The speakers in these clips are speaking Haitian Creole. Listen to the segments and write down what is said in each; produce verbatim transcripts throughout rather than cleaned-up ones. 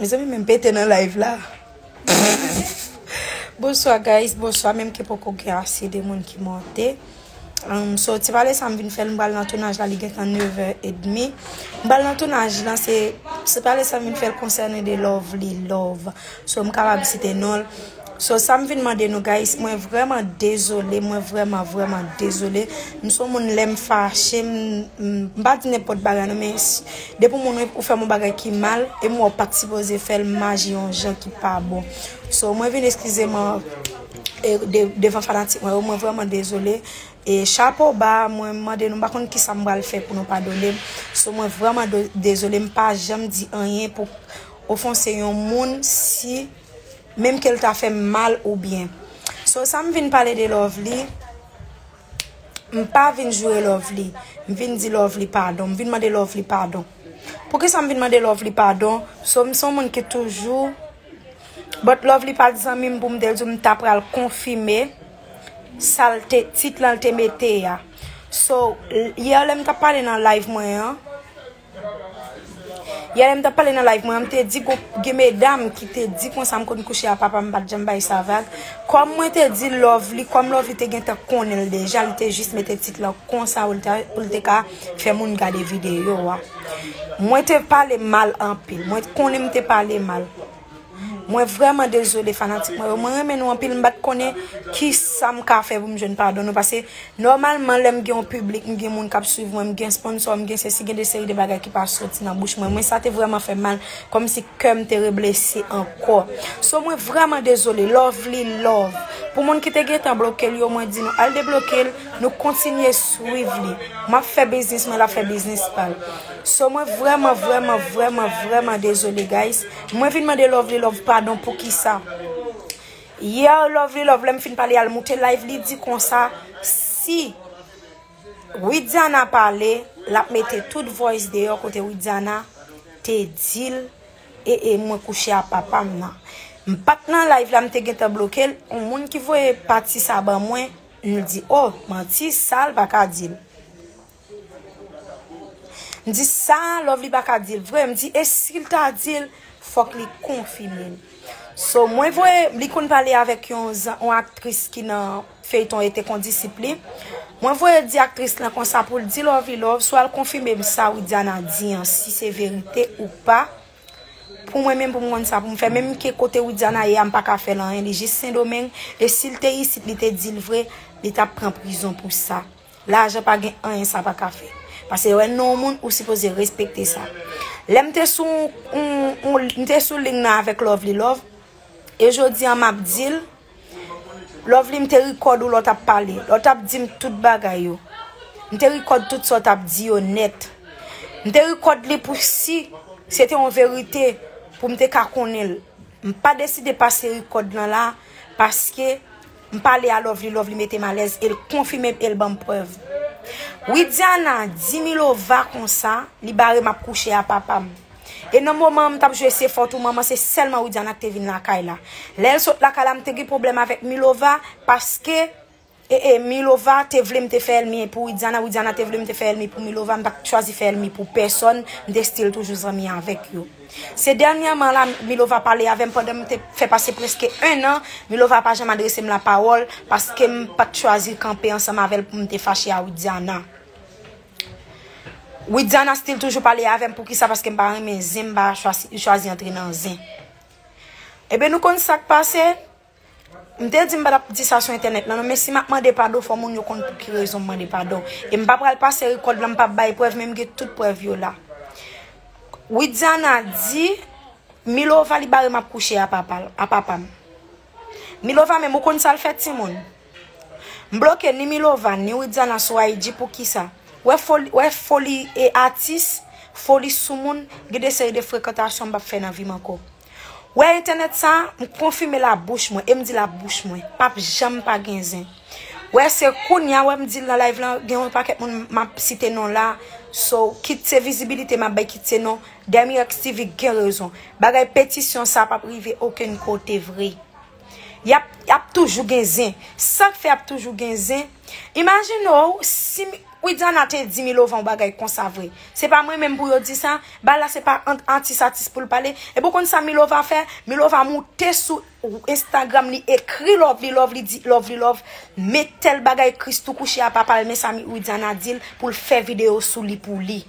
Mezanmi, men pete nan live la. Bonswa guys, bonswa. Menm ke poko gen ase de moun ki monte. Um, so, ti pale sa m vin fè l, m pral nan tounaj la, li gentan nevè edmi. M pral nan tounaj lan, se, ti pale sa m vin fè l konsène de Lovely Love. So, m kapab site non l. So, sa m vin mande nou, guys, mwen vrèman dezole, mwen vrèman, vrèman dezole. M se yon moun, lè m fache, m, m, m pa di nenpòt bagay non, men si, depi yon moun ou fè m yon bagay ki mal, e m wè w pa t sipoze fè l, m aji yon jan ki pa bon. So, mwen vin eskize m e, de, devan fanatik mwen yo, mwen vrèman dezole. E chapo ba, mwen mande nou, m pa konn kisa m pral fè pou nou padone m. So, mwen vrèman de-, dezole, m pa janm di anyen pou ofanse yon moun si, menm ke l ta fè m mal oubyen. So, sa m vin pale de Lovely, m pa vin joure Lovely. M vin di Lovely padon, m vin mande Lovely padon. Poukisa m vin mande Lovely padon? So, m se yon moun ki toujou But Lovely pa t zanmi m pou m te di w m ta pral konfime sa l te, tit lan l te mete a. So, l-, yè lè m t ap pale nan live mwen an, yè lè m t ap pale nan live mwen an, m te di gon, gen medam ki te di konsa m konn kouche a papa m, m pa t janm bay sa vag. Kòm mwen te di Lovely, kòm Lovely te gentan konnen l deja, li te jis mete tit lan konsa pou l ta, pou l te ka fè moun gade videyo a. Mwen te pale mal anpil. Mwen konnen m te pale mal. Mwen vrèman dezole fanatik mwen yo. Mwen renmen nou anpil, m pa t konnen ki sa m ka fè pou m jwenn padon nou. Paske nòmalman lè m gen yon piblik, m gen moun k ap swiv mwen, m gen sponsò, m gen sesi, gen de seri de bagay ki pa soti nan bouch mwen. Mwen sa te vrèman fè m mal, kòmsi kè m te reblese ankò. So mwen vrèman dezole. Lovely Love. Pou moun ki te gentan bloke l yo, mwen di nou al debloke l, nou kontinye swiv li. M ap fè biznis mwen, l ap fè biznis pa l. So mwen vrèman, vrèman, vrèman, vrèman dezole, guys. Mwen vin mande Lovely Love padon pou kisa? Yè Lovely Love, lè m fin pale, al moute live, li di konsa, si Widiana pale, l ap mete tout voice deyò kote Widiana te di l, e, e mwen kouche a papa m nan. M pa t nan live la, m te gentan bloke l. Yon moun ki voye pati sa ban mwen, m di, oh, manti, sa l pa ka di l. M di sa Lovely pa ka di l vre. M di, e si l ta di l, fòk li konfime l. So, mwen voye, li konn pale avèk yon, zan- yon aktris ki nan feyton Ete Kondisip li. Mwen voye di aktris lan konsa pou l di Lovely Love, swa l konfime m sa Widiana di an, si se verite ou pa. Pou mwen menm, pou m konn sa pou m fè. Menm ke kote Widiana ye a, m pa ka fè l anyen. Li jis Sendomeng. E si l te isit, li te di l vre, li t ap pran prizon pou sa. Lajan pa gen anyen sa pa ka fè. Paske wè non moun ou sipoze respekte sa. Lè m te sou, on, on, m te sou ligne nan avèk Lovely Love, e jodi an m ap di l, Lovely, m te record ou lè w t ap pale, lè w t ap di m tout bagay yo. M te record tout sa w t ap di yo nèt. M te record li pou si se te yon verite pou m te ka konnen l. M pa deside pase record lan la paske m pale a Lovely, Lovely mete m alèz e l konfime m e l ban m prèv. Widiana di Milova konsa, li bare m ap kouche a papa m. E nan moman an m t ap jwe se fòt ou manman, se sèlman Widiana ki te vin lakay la. Lè l sot lakay la, m te gen pwoblèm avèk Milova paske E, e, Milova te vle m te fè ènmi pou Widiana, Widiana te vle m te fè ènmi pou Milova, m pa t chwazi fè ènmi pou pèsòn, m te still toujou zanmi avèk yo. Se dènyèman la, Milova pale avè m pandan m te fè pase prèske en an, Milova pa janm adrese m lapawòl, paske m pa t chwazi kanpe ansanm avè l pou m te fache a Widiana. Widiana still toujou pale avè m, poukisa? Paske m pa renmen zen, m pa chwazi, chwazi antre nan zen. Ebyen, nou konn sa k pase? M te di m pa t ap di sa sou entènèt lan non, men si m ap mande padon, fò moun yo konn pou ki rezon m mande padon. E m pa pral pase rekòd lan, m p ap bay prèv, men m gen tout prèv yo la. Widiana di Milova li bare m ap kouche a papa l, a papa m. Milova menm, ou konn sa l fè timoun? M bloke ni Milova, ni Widiana sou I G, poukisa? Wè foli, wè foli e atis, foli sou moun, gen de seri de frekantasyon m p ap fè nan vi m ankò. Wè entènèt sa, m konfime la bouch mwen, e m di la bouch mwen, p ap janm pa gen zen. Wè se kounya, wè m di l nan live lan, gen yon pakèt moun m ap site non la, so, kit se vizibilite m ap bay, kit se non, Dèmi X T V gen rezon. Bagay petisyon sa p ap rive okenn kote vre. Y ap, y ap toujou gen zen. Sa k fè y ap toujou gen zen? Imajine w, si m, Widiana te di Milova yon bagay konsa vre. Se pa mwen menm pou yo di sa. Bagay la se pa ant atis atis pou l pale. Epi w konn sa Milova fè? Milova moute sou Instagram, li ekri Lovely Love, li di Lovely Love met tèl bagay, Christoo kouche a papa l, men sa Widiana di l pou l fè videyo sou li pou li.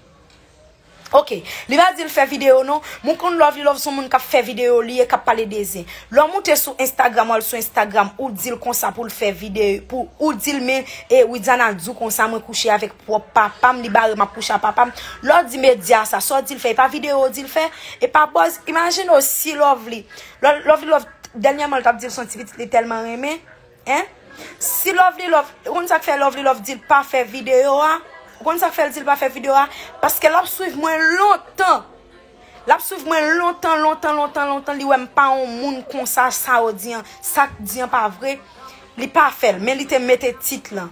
Ok, li pa di l fè videyo non. Mwen konn Lovely Love se yon moun k ap fè videyo li ye, k ap pale de zen. Lè w moute sou Instagram, w al sou Instagram, ou di l konsa pou l fè videyo, pou ou di l men e Widiana di w konsa mwen kouche avèk pwòp papa m, li bare m ap kouche ak papa m. Lè w di medya sa, sa w di l fè, e pa videyo w di l fè, e pa buzz. Imajine w si Lovely, Lo- Lovely Love, dènyèman l t ap di l se yon ti pitit li tèlman renmen. Hein? Si Lovely Love, ou konn sa k fè Lovely Love di l pa fè videyo a? Ou konn sa k fè l di l pa fè videyo a? Paske l ap swiv mwen lontan. L ap swiv mwen lontan, lontan, lontan, lontan. Li wè m pa yon moun konsa, sa yo di an, sa k di an pa vre. Li pa fè l, men li te mete tit lan.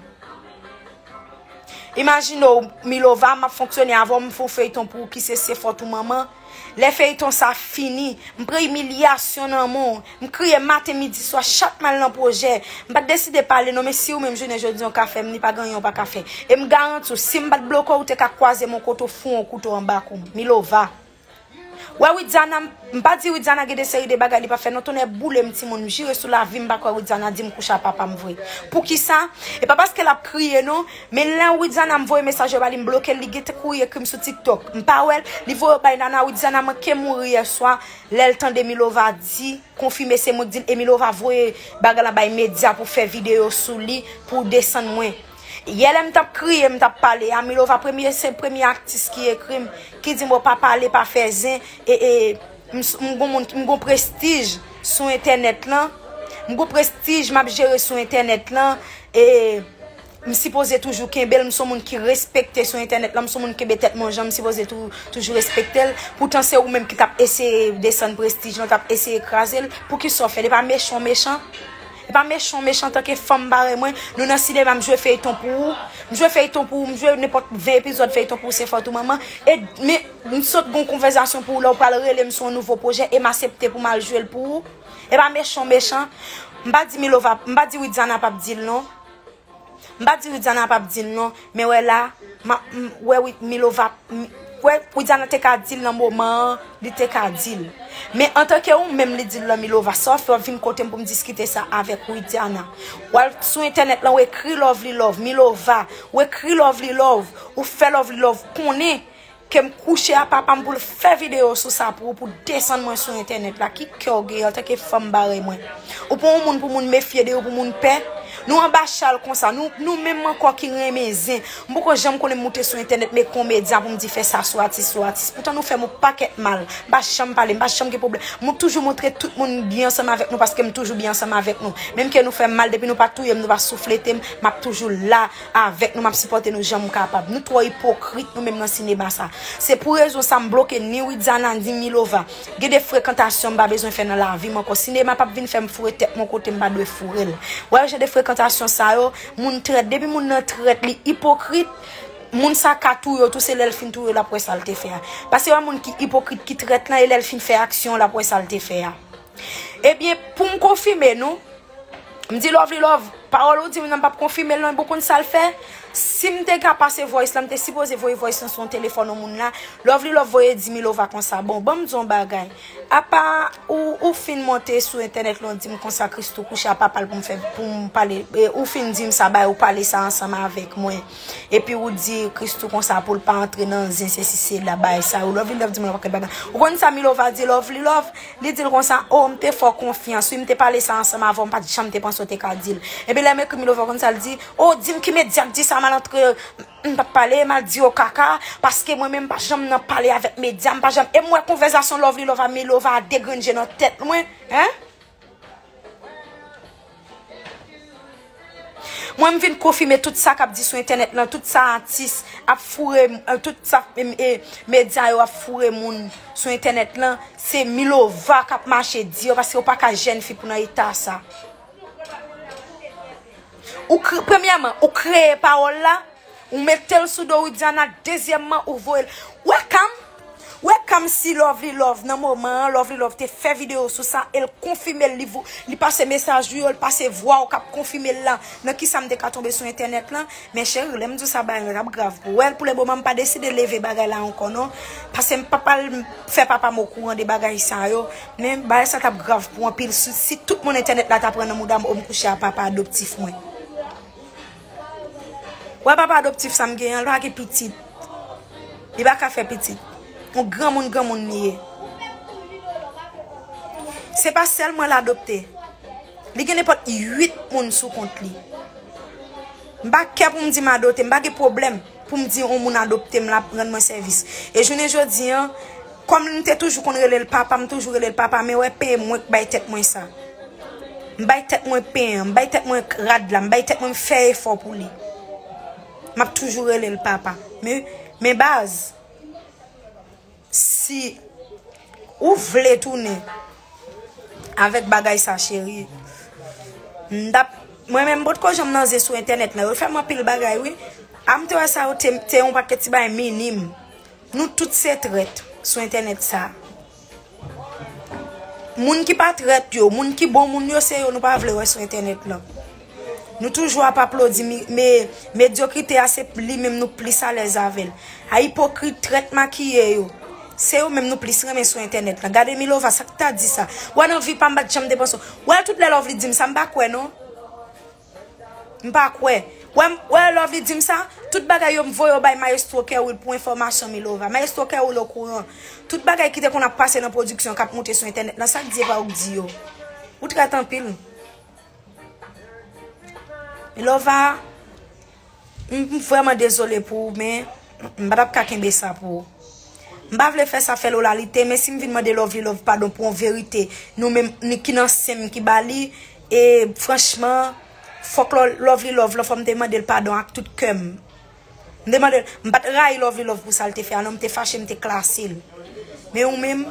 Imajine w, Milova, m ap fonksyone avè w, m fè yon feyton pou ou ki se Se Fòt ou Manman. Lè feyton sa fini, m pran imilyasyon nan men w. M kriye maten, midi, swa, chak m al nan pwojè. M pa t deside pale non, men si ou menm jounen jodi an w ka fè m li, pa gen anyen w pa ka fè. E m garanti w, si m pa t bloke w, ou te ka kwaze m yon kote w foure yon kouto anba kou m. Milova. Wè Widiana, m pa di Widiana gen de seri de bagay li pa fè non, tonnè boule m timoun, m jire sou lavi m pa kwè Widiana di m kouche ak papa m vre. Poukisa? E pa paske l ap kriye non, men lè Widiana m voye mesaj yo ba li, m bloke l, li gentan kouri ekri m sou TikTok. M pa wè l, li voye yo bay Nana, Widiana manke mouri yèswa, lè l tande Milova di, konfime se mwen k di l, e Milova voye bagay la bay medya pou fè videyo sou li, pou desann mwen. Yè lè m t ap kriye, m t ap pale a, Milova premye, se premye atis ki ekri m, ki di m, "O pa pale, pa fè zen, e, e, m, s- m gon moun, m gon prestij sou entènèt lan, m gon prestij m ap jere sou entènèt lan, e m sipoze toujou kenbe l, m se yon moun ki respekte sou entènèt lan, m se yon moun ki kenbe tèt mwen jan, m sipoze tou, toujou respekte l. Poutan se ou menm ki t ap eseye desann prestij lan, t ap eseye kraze l. Poukisa w fè l? E pa mechan w mechan?" E pa mechan w mechan antanke fanm parèy mwen. Nou nan sinema, m jwe feyton pou ou. M jwe feyton pou ou, m jwe nenpòt ven epizòd feyton pou ou, Se Fòt ou Manman. E, men, m sot gon konvèsasyon pou ou, lè w pral rele m sou yon nouvo pwojè, e m asepte pou m al jwe l pou ou. E pa mechan w mechan. M pa di Milova, m pa di Widiana p ap di l non. M pa di Widiana p ap di l non, men wè la, m ap, m, wè wi, Milova, m, wè Widiana te ka di l nan moman an, li te ka di l. Men antanke ou menm li di l lan Milova, sa w fè w ap vin kote m pou m diskite sa avèk Widiana. W al sou entènèt lan, w ekri Lovely Love, Milova, w ekri Lovely Love, ou fè Lovely Love konnen ke m kouche a papa m pou l fè videyo sou sa pou ou, pou desann mwen sou entènèt la. Ki kè w gen antanke fanm parèy mwen? Ou pa yon moun pou moun mefye de ou, pou moun pè? Nou anba chal konsa, nou, nou menm ankò ki renmen zen. M poko janm konnen m moute sou entènèt, men kon medya pou m di fè sa sou atis, sou atis. Poutan nou fè m yon pakèt mal. M pa janm pale, m pa janm gen pwoblèm. M toujou montre tout moun m byen ansanm avèk nou paske m toujou byen ansanm avèk nou. Menm ke nou fè m mal, depi nou pa touye m, nou pa souflete m, m ap toujou la avèk nou, m ap sipòte nou jan m kapab. Nou twò ipokrit nou menm nan sinema sa. Se pou rezon sa m bloke ni Widiana, ni Milova. Gen de frekantasyon m pa bezwen fè nan lavi m ankò. Sinema p ap vin fè m foure tèt mwen kote m pa dwe foure l. Wè jan de frekantasyon sa yo, moun trèt. Depi moun nan trèt, li ipokrit, moun sa ka touye w tou, se lè l fin touye w l ap wè sa l te fè a. Paske wè moun ki ipokrit, ki trèt lan, e lè l fin fè aksyon, l ap wè sa l te fè a. Ebyen, pou m konfime nou, m di Lovely Love, pawòl ou di m nan m p ap konfime l non, e bon konn sa l fè? Si m te ka pase voice lan, m te sipoze voye voice lan sou yon telefòn yon moun la. Lovely Love voye di Milova konsa, "Bon, ban m di yon bagay. Apa ou, ou fin monte sou entènèt lan, ou di m konsa Christoo kouche a papa l pou m fè, pou m pale, e, ou fin di m sa, bay ou pale sa ansanm avèk mwen. Epi ou di Christoo konsa pou l pa antre nan zen, se si se la, bay sa yo." Lovely Love di m yon pakèt bagay. Ou konn sa Milova di Lovely Love? Li di l konsa, "O, m te fè w konfyans, wi, m te pale sa ansanm avè w, m pa t janm te panse w te ka di l." Epi lè m ekri Milova konn sa l di, "O, di m ki medya k di sa, m al antre, m p ap pale, m al di yo kaka, paske mwen menm m pa janm nan pale avèk medya, m pa janm," e m wè konvèsasyon Lovely Love a Milova a degrenje nan tèt mwen, hein? Mwen, m vin konfime tout sa k ap di sou entènèt lan, tout sa atis ap foure, eh, tout sa, eh, eh, medya yo ap foure moun sou entènèt lan, se Milova k ap mache di yo, paske ou pa ka jèn fi pou nan eta sa. Ou kre-, premyèman, ou kreye pawòl la, ou mete l sou do Widiana, dezyèmman, ou voye l. Wè ka m, wè Kòmsi Lovely Love, nan moman an, Lovely Love te fè videyo sou sa, e l konfime l, li vo-, li pase mesaj ou yo, l pase vwa w k ap konfime l la, nan kisa m te ka tonbe sou entènèt lan. Men cheri, lè m di w sa, bagay la t ap grav pou ou. Wè, pou le moman, m pa deside leve bagay la ankò, non. Paske m pa pral fè papa m okouran de bagay sa yo. Men bagay sa t ap grav pou anpil. Si, si tout moun entènèt la t ap pran nan mouda m, o m kouche a papa adoptif mwen. Wè papa adoptif sa m gen an, l pa gen pitit. Li pa ka fè pitit. Yon granmoun, granmoun li ye. Se pa sèl mwen l adopte. Li gen nenpòt uit moun sou kont li. M pa kè pou m di m adopte, m pa gen pwoblèm pou m di yon moun adopte m, l ap rann mwen sèvis. E jounen jodi an, kòm m te toujou konn rele l papa, m toujou rele l papa, men wè pen mwen k bay tèt mwen sa. M bay tèt mwen pen an, m bay tèt mwen rad la, m bay tèt mwen, m fè efò pou li. M ap toujou rele l papa. Men, men baz, si ou vle tounen avèk bagay sa, cheri, m t ap, mwen menm, m potko janm nan zen sou entènèt lan. Yo fè m anpil bagay, wi. A m te wè sa yo te, te yon pakèt ti bagay minim. Nou tout se trèt sou entènèt sa. Moun ki pa trèt yo, moun ki bon moun yo, se yo nou pa vle wè sou entènèt lan. Nou toujou ap aplodi mi-, me-, medyokrite a, se li menm nou plis alèz avè l. A ipokrit, trèt makiye yo, se yo menm nou plis renmen sou entènèt lan. Gade Milova, sa k ta di sa? Wè nan vi pa m, m pa t janm te panse. Wè tout lè Lovely di m sa, m pa kwè non. M pa kwè. Wè, m- wè Lovely di m sa, tout bagay yo m voye yo bay Maestro Kerwill pou enfòmasyon Milova. Maestro Kerwill okouran. Tout bagay ki te konn ap pase nan pwodiksyon k ap moute sou entènèt lan, sa k di e pa ou k di yo. Ou trèt anpil. Milova, m, m vrèman dezole pou ou, men m pa t ap ka kenbe sa pou ou. M pa vle fè sa fè lolalite, men si m vin mande Lovely Love padon pou yon verite, nou menm, ni ki nan sen m ki ba li, e franchman, fòk Lo- Lovely Love, fò m te mande l padon ak tout kè m. M te mande l, m pa t rayi Lovely Love pou sa l te fè a, non, m te fache, m te klase l. Men ou menm,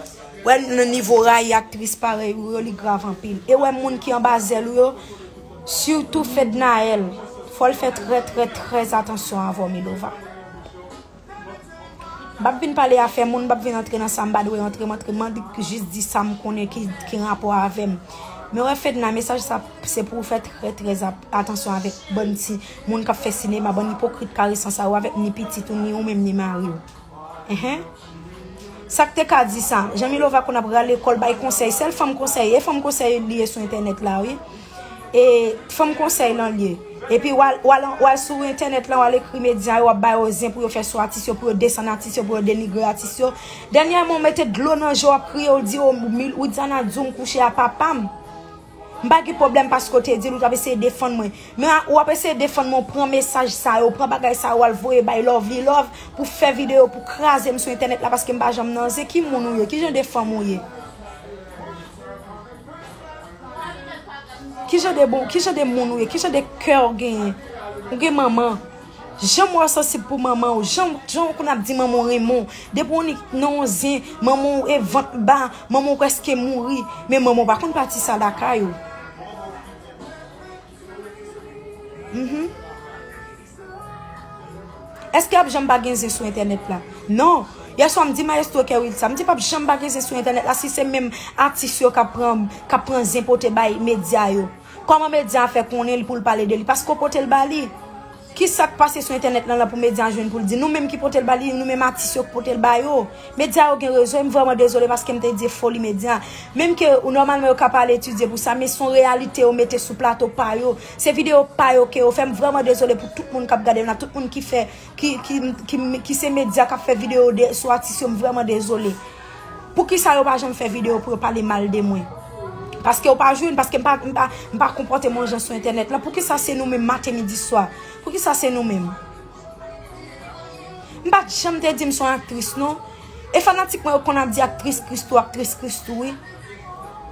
wè nan nivo rayi aktris parèy ou yo, li grav anpil. E wè moun ki anba zèl ou yo, sitou Fednaelle, fò l fè trè, trè, trè atansyon avè w, Milova. M p ap vin pale afè moun, m p ap vin antre nan sa m pa dwe antre, m antre, m antre, m jis di sa m konnen ki, ki rapò avè m. Men wè Fedna, mesaj sa se pou w fè trè, trè ap- atansyon avèk bann ti moun k ap fè sinema, bann ipokrit karesan sa yo avèk ni pitit ou, ni ou menm, ni mari w. Enhen. Sa k te ka di sa? Jan Milova konn ap rale kò l bay konsèy, sèl fanm konsèy, e fanm konsèy li ye sou entènèt la, wi. E fanm konsèy lan l ye. Epi w al, w al, w al sou entènèt lan, w al ekri medya yo, w ap ba yo zen pou yo fè sou atis yo, pou yo desann atis yo, pou yo denigre atis yo. Dènyèman, w mete dlo nan je w, w ap kriye, w di, "O, Mil- Widiana di w m kouche a papa m." M pa gen pwoblèm paske w te di l, ou t ap eseye defann mwen. Men a- w ap eseye defann mwen, w pran mesaj sa yo, w pran bagay sa yo, w al voye bay Lovely Love pou fè videyo, pou kraze m sou entènèt la paske m pa janm nan zen. Ki moun ou ye? Ki jan de fanm ou ye? Ki jan de bon, ki jan de moun ou ye? Ki jan de kè w genyen? Ou gen manman. Jan m wè w sansib pou manman w, jan, jan w konn ap di manman w renmen w. Depi w ni nan yon zen, manman w e vant ba, manman w prèske mouri, men manman w pa konn pati sa lakay ou. Mhm. Èske ap janm pa gen zen sou entènèt la? Non. Yèswa m di Maestro Kerwill sa, m di p ap janm pa gen zen sou entènèt la si se menm atis yo k ap pran, k ap pran zen pote bay medya yo. Kòman medya a fè konnen l pou l pale de li? Paske w pote l ba li. Ki sa k pase sou entènèt lan la pou medya a jwenn pou l di? Nou menm ki pote l ba li, nou menm atis yo k pote l ba yo. Medya yo gen rezon, e m vrèman dezole paske m te di e foli medya. Menm ke ou nòmalman yo ka pa al etidye pou sa, men se yon reyalite yo mete sou plato pa yo. Se videyo pa yo ke yo fè. M vrèman dezole pou tout moun k ap gade m la, tout moun ki fè, ki, ki, ki, ki se medya k ap fè videyo de, sou atis yo, m vrèman dezole. Poukisa yo pa janm fè videyo pou yo pale mal de mwen? Paske yo pa jwenn, paske m pa, m pa, m pa konpòte m yon jan sou entènèt lan. Poukisa se nou menm maten, midi, swa? Poukisa se nou menm? M pa t janm te di m se yon aktris, non. E fanatik mwen yo konn ap di aktris Christoo, aktris Christoo, wi.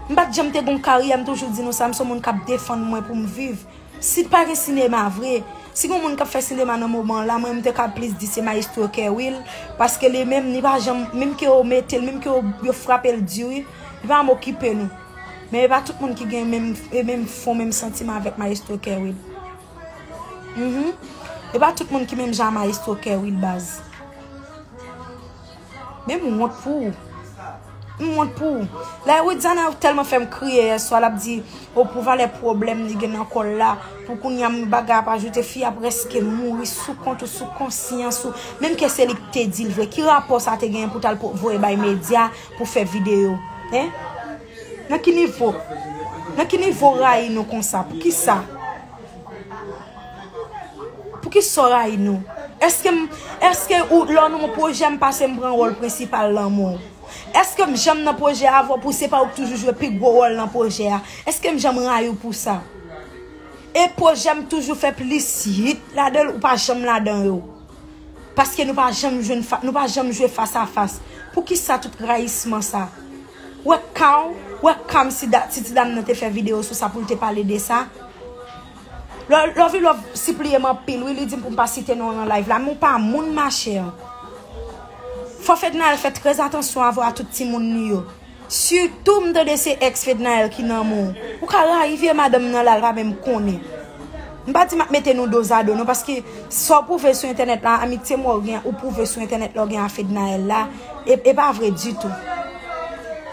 M pa t janm te gon karyè, m toujou di nou sa, m se yon moun k ap defann mwen pou m viv. Si pa gen sinema vre, si gen moun k ap fè sinema nan moman la, mwen m te ka plis di se Maestro Kerwill, paske li menm, li pa janm, menm ke yo mete l, menm ke yo, yo frape l di, wi, li pa janm okipe nou. Men e pa tout moun ki gen menm, e menm fon, menm santiman avèk Maestro Kerwill. Mhm. E pa tout moun ki menm jan a Maestro Kerwill, baz. Men m wont pou ou. M wont pou ou. Lè Widiana tèlman fè m kriye yèswa, l ap di, o, pou valè pwoblèm li gen nan kò l la, pou kounye a m bagay ap ajoute, fi a prèske mouri sou kont ou, sou konsyans ou. Menm ke se li k te di l vre, ki rapò sa te genyen pou t al po- voye bay medya pou fè videyo? Hein? Nan ki nivo? Nan ki nivo rayi nou konsa? Poukisa? Poukisa w rayi nou? Èske m, èske ou, lè w nan yon pwojè m pase m pran wòl prensipal lan men w? Èske m janm nan pwojè avè w pou se pa ou k toujou jwe pi gwo wòl nan pwojè a? Èske m janm rayi w pou sa? E pwojè m toujou fè plis hit ladan l, ou pa janm ladan yo. Paske nou pa janm jwenn fa, nou pa janm jwe fas a fas. Poukisa tout rayisman sa? Wè ka w, wè ka m si da, si ti dam nan te fè videyo sou sa pou l te pale de sa. Love, Love, Love sipliye m anpil, wi, li di m pou m pa site non nan live la, men w pa moun, machè. Fò Fednaelle fè trè atansyon avè w a tout timoun li yo. Sitou m tande se ex Fednaelle ki nan men w. Ou ka rayi vye madanm nan la, l pa menm konnen. M pa di m ap mete nou dozado non, paske sa w pwouve sou entènèt la, amitye m wè w gen, ou pwouve sou entènèt la w gen a Fednaelle la, e, e pa vre ditou.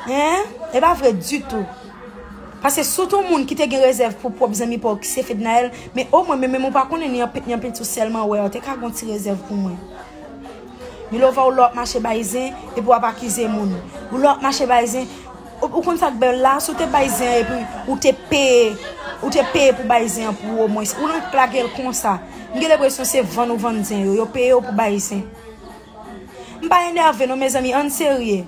Hein? E pa vre ditou. Paske si w te yon moun ki te gen rezèv pou pwòp zanmi pa w ki se Fednaelle, men omwen, men menm ou pa konnen ni anpil, ni anpil sou sèlman wè, w te ka gen yon ti rezèv pou mwen. Milova, ou lè w ap mache bay zen, epi w ap akize moun. Ou lè w ap mache bay zen, ou, ou konn sa k bèl la, si w te bay zen an, epi ou te peye, ou te peye pou bay zen an pou ou omwen. Ou rank lage l konsa. M gen lenpresyon se vann ou vann zen yo, yo peye w pou bay zen. M pa enève non, mezanmi, ann serye.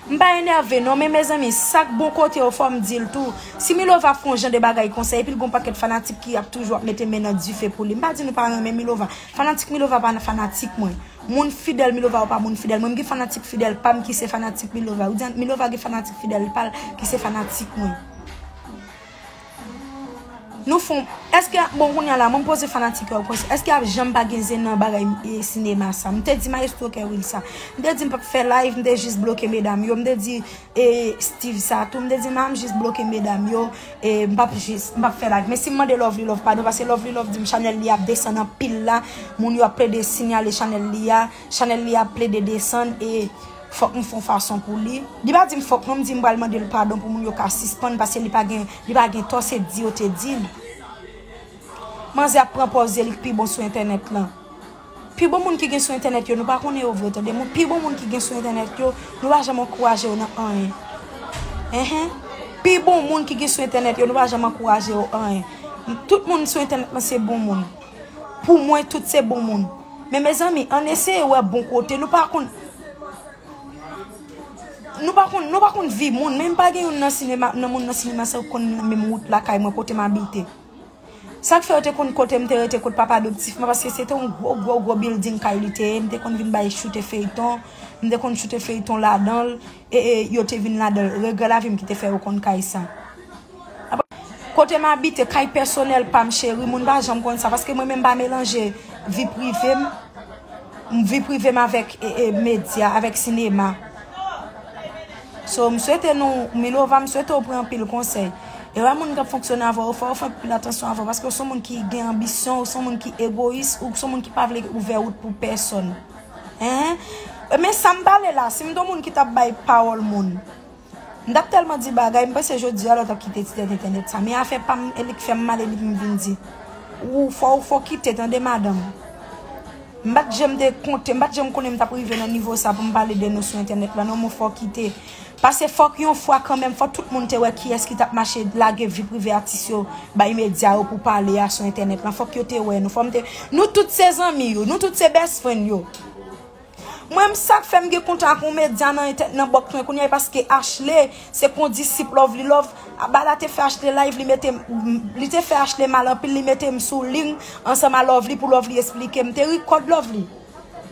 M pa enève non, men mezanmi, sa k bon kote yo, fò m di l tou. Si Milova fè yon jan de bagay konsa, epi l gon pakèt fanatik ki ap toujou ap mete men nan dife pou li. M pa di nou pa renmen Milova. Fanatik Milova pa fanatik mwen. Moun fidèl Milova yo pa moun fidèl mwen. M gen fanatik fidèl pa m ki se fanatik Milova. Ou di Milova gen fanatik fidèl pa l ki se fanatik mwen. Nou fon, èske, bon, kounye a la, mwen m poze fanatik yo, èske ap janm pa gen zen nan bagay e, sinema sa? M te di Maestro Kerwil sa. M te di m p ap fè live, m te jis bloke medam yo. M te di e, Steve sa tou, m te di m a m jis bloke medam yo, e, m p ap jis, m p ap fè live. Men si m mande Lovely Love padon, paske Lovely Love di m chanèl li ap desann anpil la, moun yo ap plede sinyale chanèl li a, chanèl li ap plede desann, e, fòk m fè yon fason pou li. Li pa di m fòk non, m di m pral mande l padon pou moun yo ka sispann, paske li pa gen, li pa gen tò, se di yo te di l. Manzè ap pran pòz li k pi bon sou entènèt lan. Pi bon moun ki gen sou entènèt yo, nou pa konnen yo vre, tande. Moun, pi bon moun ki gen sou entènèt yo, nou pa janm ankouraje yo nan anyen. Enhen. Pi bon moun ki gen sou entènèt yo, nou pa janm ankouraje yo anyen. Tout moun sou entènèt lan se bon moun. Pou mwen, tout se bon moun. Men mezanmi, ann eseye wè bon kote. Nou pa konn Nou pa konn, nou pa konn vi moun, men m pa gen youn nan sinema, nan moun nan sinema sa yo konn menm wout lakay mwen kote m abite. Sa k fè yo te konn kote m te rete, kot papa adoptif mwen, paske se te yon gwo, gwo, gwo bilding kay li te ye, m te konn vin bay choute feyton, m te konn choute feyton ladan l, e, e, yo te vin ladan l. Regrè lavi m ki te fè yo konn kay sa. Kote m abite, kay pèsonèl pa m, cheri, moun pa janm konn sa, paske mwen menm m pa melanje vi prive m, vi prive m avèk, e, e, medya, avèk sinema. So, m swete nou, Milova, m swete w pran anpil konsèy. E wè moun k ap fonksyone avè w, fò w fè anpil atansyon avè w, paske w se yon moun ki gen anbisyon, w se yon moun ki egoyis, ou se yon moun ki pa vle ouvè wout pou pèsonn. Hein? Men sa m pale la, si m te yon moun ki t ap bay pawòl moun, m t ap tèlman di bagay, m panse jodi a lè w t ap kite ti tèt entènèt sa. Men afè pa m, e li k fè m mal, e li pou m vin di. Ou fò, ou fò kite, tande, madanm. M pa t janm te konte, m pa t janm konnen m t ap rive nan nivo sa pou m pale de nou sou entènèt la, non, men fò kite. Paske fòk yon fwa kanmenm, fò tout moun te wè kiyès ki t ap mache lage vi prive atis yo bay medya yo pou pale a sou entènèt lan. Fòk yo te wè nou. Fò m te, nou tout se zanmi yo, nou tout se best friend yo. Mwen, m sa k fè m gen kontra ak yon medya nan entè-, nan bòks mwen kounye a, paske Ashley, se kondisip Lovely Love. Bala te fè Ashley live, li mete m, li te fè Ashley mal anpil, li mete m sou liy ansanm a Lovely pou Lovely esplike m. M te rikòd Lovely.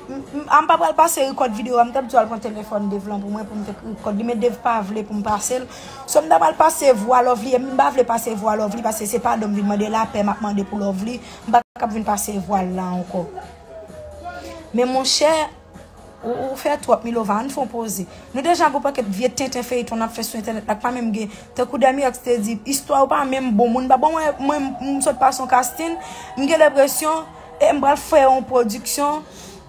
M, m, a m pa pral pase rikòd videyo a, m t ap di w al pran telefòn Dave lan pou mwen, pou m te rikòd li, men Dave pa vle pou m pase l. So, m ta pral pase vwa Lovely, e m pa vle pase vwa Lovely, paske se padon m vin mande, lapè m ap mande pou Lovely. M pa ka vin pase vwa l la ankò. Men monchè, ou, ou fè twòp, Milova, ann fè yon poze. Nou deja gon pakèt vye tenten feyton n ap fè sou entènèt la, k pa menm gen, tankou Demi X te di, istwa yo pa menm bon. Moun pa bon, mwen, mwen, m sot pase yon casting, m gen lenpresyon, E m pral fè yon pwodiksyon,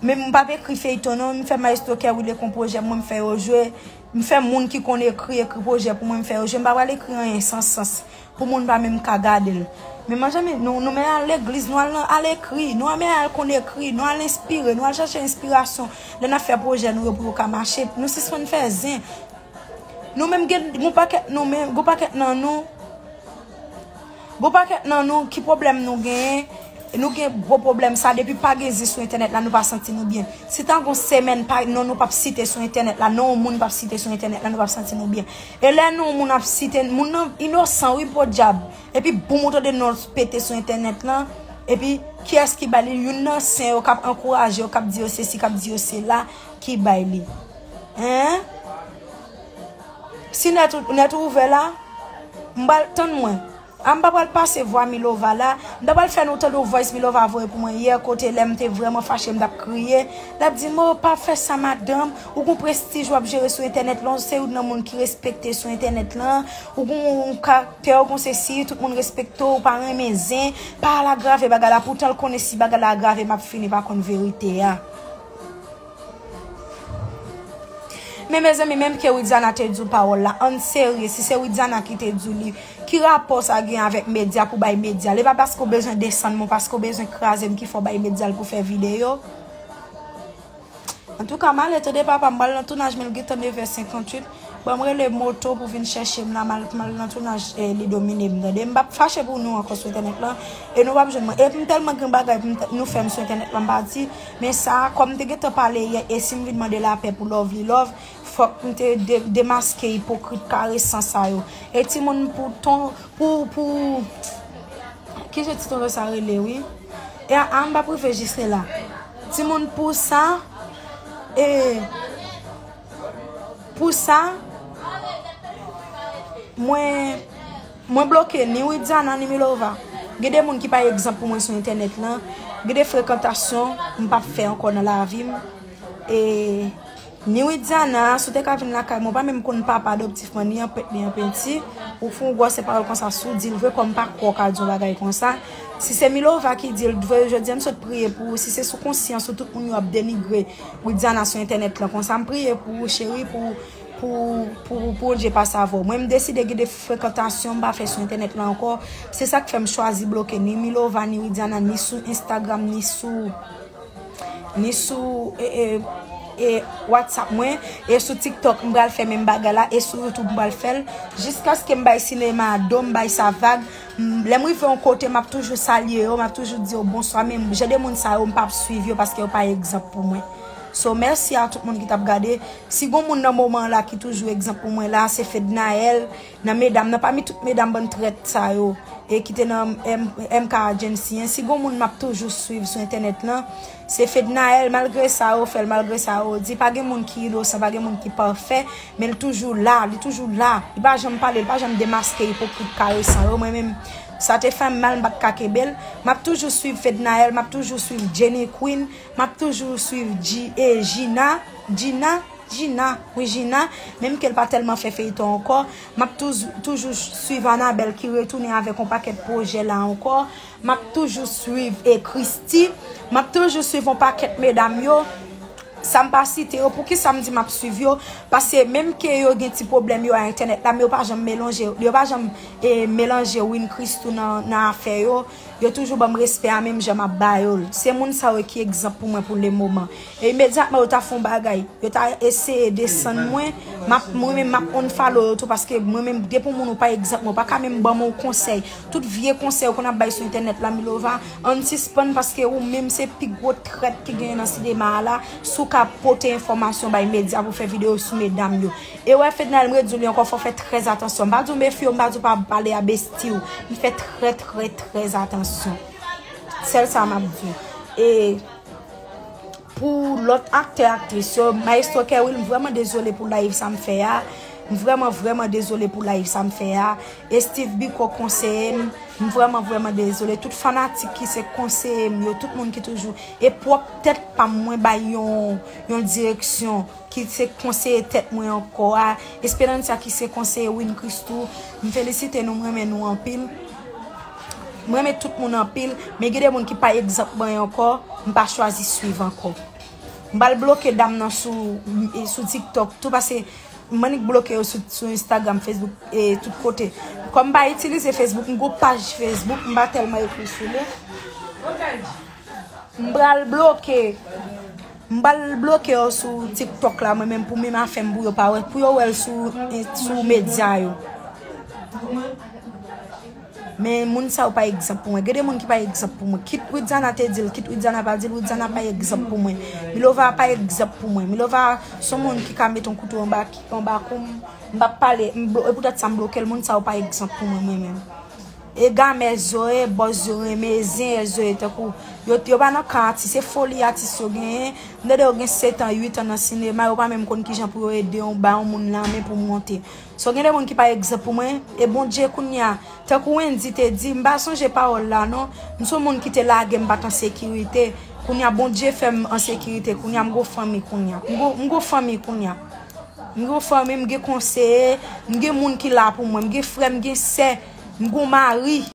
men m p ap ekri feyton non, m fè Maestro Kerwil ekri yon pwojè pou mwen, m fè yo jwe. M fè moun ki konn ekri, ekri pwojè pou mwen, m fè yo jwe. M pa pral ekri anyen san sans pou moun pa menm ka gade l. Men mwen janm, nou, nou men al legliz, nou al, al ekri, nou al men al konn ekri, nou al enspire, nou al chache enspirasyon. Lè n ap fè pwojè nou yo pou yo ka mache, nou sispann fè zen. Nou menm gen, gon pakèt nou menm, gon pakèt nan nou, gon pakèt nan nou, ki pwoblèm nou genyen? Nou gen gwo pwoblèm sa, depi pa gen zen sou entènèt la, nou pa santi nou byen. Si ta gon semèn pa, non nou p ap site sou entènèt la, non yon moun p ap site sou entènèt la, nou p ap santi nou byen. E lè non yon moun ap site, moun nan inosan wi, podyab. Epi boum, ou tande non pete sou entènèt lan. Epi kiyès ki bay li? Youn nan sen yo k ap ankouraje yo, k ap di yo sesi, k ap di yo sela, ki bay li. Hein? Si nèt ou, nèt ou ouvè la, m pral tann mwen. A, m pa pral pase vwa Milova la. M ta pral fè nou tande yon voice Milova voye pou mwen yè, kote lè m te vrèman fache, m t ap kriye. L ap di m, "O, pa fè sa, madanm. Ou gon prestij w ap jere sou entènèt lan. Ou se youn nan moun ki respekte sou entènèt lan. Ou gon yon karaktè, ou gon sesi, tout moun respekte w, ou pa renmen zen. Pa al agrave bagay la." Poutan l konnen si bagay la agrave, m ap fini pa konn verite a. Men mezanmi, menm ke Widiana te di w pawòl la, ann serye, si se Widiana ki te di w li, ki rapò sa gen avèk medya pou bay medya l? E pa paske w bezwen desann mwen, paske w bezwen kraze m ki fè w bay medya l pou fè videyo? Antouka, m ale tande papa, m pral nan tounaj, men l gentan nèf è senkanntuit. Ban m rele moto pou vin chèche m la, m al, m al nan tounaj, eh, li domine m, tande? M p ap fache pou nou ankò sou entènèt lan, e nou p ap jwenn mwen. E m tèlman gen bagay pou m t-, nou fè m sou entènèt lan, m pa di, men sa, kòm m te gentan pale yè, e si m vin mande lapè pou Lovely Love, fòk m te de-, demaske ipokrit karesan sa yo. E timoun pou ton, pou, pou, ki jan ti tonton sa rele, wi? E a, a, m p ap rive jis la. Timoun pou sa, e, pou sa, mwen, mwen bloke ni Widiana, ni Milova. Gen de moun ki pa egzanp pou mwen sou entènèt lan. Gen de frekantasyon m p ap fè ankò nan lavi m. E ni Widiana, si w te ka vin lakay mwen, w pa menm konn papa adoptif mwen, ni an pèt, ni an penti. Ou fè yon gwòsè pawòl konsa sou di l vre, kòm m pa kwè w ka di yon bagay konsa. Si se Milova ki di l vre, jodi a m sot priye pou ou. Si se sou konsyans ou, tout moun yo ap denigre Widiana sou entènèt lan konsa, m priye pou ou, cheri, pou, pou, pou, pou Bondye pase avè w. Mwen, m deside gen de frekantasyon m pa fè sou entènèt lan ankò. Se sa k fè m chwazi bloke ni Milova, ni Widiana, ni sou Instagram, ni sou ni sou, e, e, e, WhatsApp mwen, e sou TikTok, m pral fè menm bagay la, e sou YouTube, m pral fè l, jiskaske m bay sinema a do, m bay sa vag. M, lè m rive yon kote, m ap toujou salye yo, m ap toujou di yo bonswa, men jan de moun sa yo, m p ap swiv yo paske yo pa egzanp pou mwen. So, mèsi a tout moun ki t ap gade. Si gon moun nan moman an la ki toujou egzanp pou mwen la, se Fednaelle, nan medam nan, pami tout medam bann trèt sa yo, e ki te nan M-, M K Agency an. Si gon moun m ap toujou swiv sou entènèt lan, se Fednaelle, malgre sa yo fè l, malgre sa yo di, pa gen moun ki inosan, pa gen moun ki pafè, men l toujou la, li toujou la. Li pa janm pale, li pa janm demaske ipokrit karesan yo. Mwen menm, sa te fè m mal, m pa t ka kenbe l. M ap toujou swiv Fednaelle, m ap toujou swiv Jenny Queen, m ap toujou swiv G-, e, Gina, Gina, Gina, wi Gina, menm ke l pa tèlman fè feyton ankò, m ap touz-, toujou swiv Anabelle ki retounen avèk yon pakèt pwojè la ankò, m ap toujou swiv, e, Christy, m ap toujou swiv yon pakèt medam yo, sa m pa site yo, poukisa m di m ap swiv yo, paske menm ke yo gen ti pwoblèm yo a entènèt la, men yo pa janm melanje, yo pa janm, e, melanje Win Christoo nan, nan afè yo, yo toujou ban m respè a menm jan m ap ba yo l. Se moun sa yo ki egzanp pou mwen pou le moman. E imedyatman yo ta fè yon bagay, yo ta eseye desann mwen, m ap, mwen menm m ap unfollow yo tou, paske mwen menm, depi yon moun ou pa egzanp mwen, ou pa ka menm ban m yon konsèy. Tout vye konsèy ou konn ap bay sou entènèt la, Milova, ann sispann, paske ou menm se pi gwo trèt ki genyen nan sinema a la. Si w ka pote enfòmasyon bay medya pou fè videyo sou medam yo. E wè, Fednaelle, m redi w li ankò, fò w fè trè atansyon. M pa di w mefye w, m pa di w pa pale a besti w. M fè trè, trè, trè atansyon. Sèl sa m ap di w. E pou lòt aktè, aktris yo, Maestro Kerwil, m vrèman dezole pou live sa m fè a. M vrèman, vrèman dezole pou live sa m fè a. E Steve Biko konseye m. M vrèman, vrèman dezole. Tout fanatik ki se konseye m yo, tout moun ki toujou. E pwòp tèt pa m, mwen bay yon, yon direksyon ki se konseye tèt mwen ankò a. Esperanza ki se konseye Win Christoo. M felisite nou, m renmen nou anpil. M renmen tout moun anpil, men gen de moun ki pa egzanp mwen ankò, m pa chwazi swiv ankò. M pral bloke dam nan sou, sou TikTok tou, paske m annik bloke yo sou, sou Instagram, Facebook, e tout kote. Kòm m pa itilize Facebook, m gon paj Facebook, m pa tèlman ekri sou li. M pral bloke, m pral bloke yo sou TikTok la, mwen menm pou menm afè m pou yo pa wè, pou yo wè l sou, sou medya yo. Men moun sa yo pa egzanp pou mwen. Gen de moun ki pa egzanp pou mwen. Kit Widiana te di l, kit Widiana pa di l, Widiana pa egzanp pou mwen. Milova pa egzanp pou mwen. Milova se yon moun ki ka mete yon kouto anba, anba kou m, m p ap pale, m blo-, e poutèt sa m bloke l, moun sa yo pa egzanp pou mwen, mwen menm. E gamè zo ye, bòz yo renmen, zen ye zo ye, tankou yo, yo pa nan kan atis, se foli atis yo genyen. M tande yo gen sèt an, uit an nan sinema, yo pa menm konn kijan pou yo ede yon, ba yon moun lanmen pou monte. So, gen de moun ki pa egzanp pou mwen, e Bondye kounye a, tankou Wendy te di, m pa sonje pawòl la non, m se yon moun ki te lage m pa t an sekirite, kounye a Bondye fè m an sekirite, kounye a m gon fanmi kounye a, m gon, m gon fanmi kounye a, m gon fanmi, m gen konseye, m gen moun ki la pou mwen, m gen frè, m gen sè, m gon mari.